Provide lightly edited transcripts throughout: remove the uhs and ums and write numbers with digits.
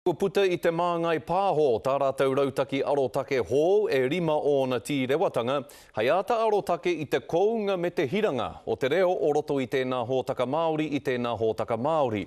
Kua puta i Te Māngai Pāho tā rātou rautaki arotake hou e rima ōna tīrewatanga hei āta arotake i te kounga me te hiranga o te reo o roto i tēnā hōtaka Māori i tēnā hōtaka Māori.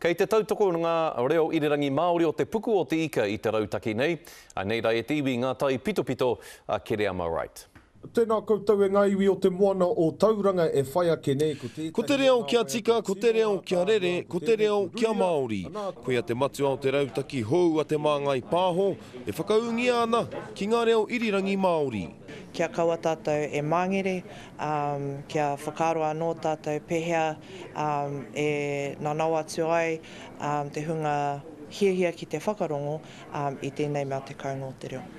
Kei te tautoko ngā reo irirangi Māori o Te Puku o Te Ika i te rautaki nei. Anei rā e te iwi ngā taipitopito a Kereama Wright. Tēnā koutou e ngā iwi o te moana o Tauranga e whai ake nei, ko tētahi Ko te reo kia tika, ko te reo kia rere, ko te reo kia Māori. Koia te matua o te rautaki hou a Te Māngai Pāho e whakaūngia ana ki ngā reo irirangi Māori. Kia kaua tātou e māngere, ā, kia whakaaro anō tātou pēhea e nanao atu ai te hunga hiahia ki te whakarongo i tēnei mea te kounga o te reo.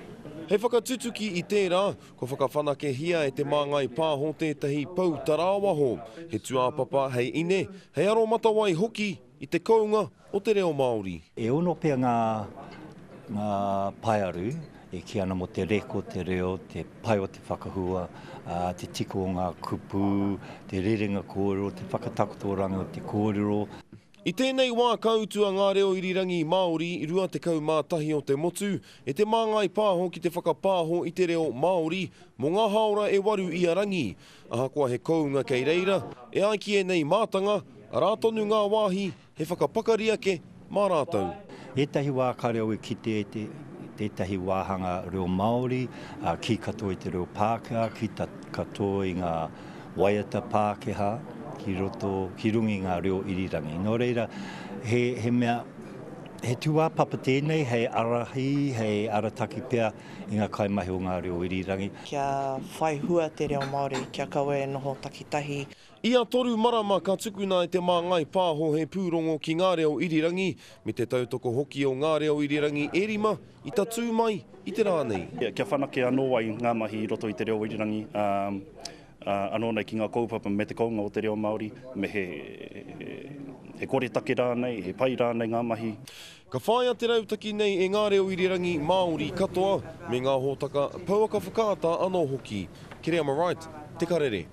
Hei whakatutuki i tērā, kua whakawhanakehia e Te Māngai Pāho tētahi pou tarāwaho, he tūāpapa hei ine, hei aromatawai hoki i te kounga o te reo Māori. E ono pea ngā, ngā paearu e kī ana mō te reko, te reo, te pai o te whakahua, ā, te tiko o ngā kupu, te rerenga kōrero, te whakatakotoranga o te kōrero. I tēnei wā ka utua ngā reo irirangi Māori 21 o te motu e Te Māngai Pāho ki te whakapāho i te reo Māori mō ngā hāora e waru ia rangi. Ahakoa he kounga kei reira, e ai ki ēnei mātanga, arā tonu ngā wāhi hei whakapakari ake mā rātou. Ētahi wā ka reo e kite e te tētahi wāhanga reo Māori, ā, kī katoa i te reo Pākehā, kī katoa i ngā waiata Pākehā ki roto, ki runga i ngā reo irirangi. Nō reira, he, he mea, he tūāpapa tēnei hei ārahi, hei arataki pea i ngā kaimahi o ngā reo irirangi. Kia whai hua te reo Māori, kia kaua e noho takitahi. Ia toru marama ka tukuna e Te Māngai Pāho he pūrongo ki ngā reo irirangi, me te tautoko hoki o ngā reo irirangi e rima i tatū mai i te rā nei. Kia whanake anō ai ngā mahi i roto i te reo irirangi, ā, anō nei ki ngā kaupapa me te kounga o te reo Māori, me he, he koretake rānei, he pai rānei ngā mahi. Ka whāia te rautaki nei e ngā reo irirangi Māori katoa, me ngā hōtaka pouaka whakaata anō hoki. Kereama Wright, Te Karere.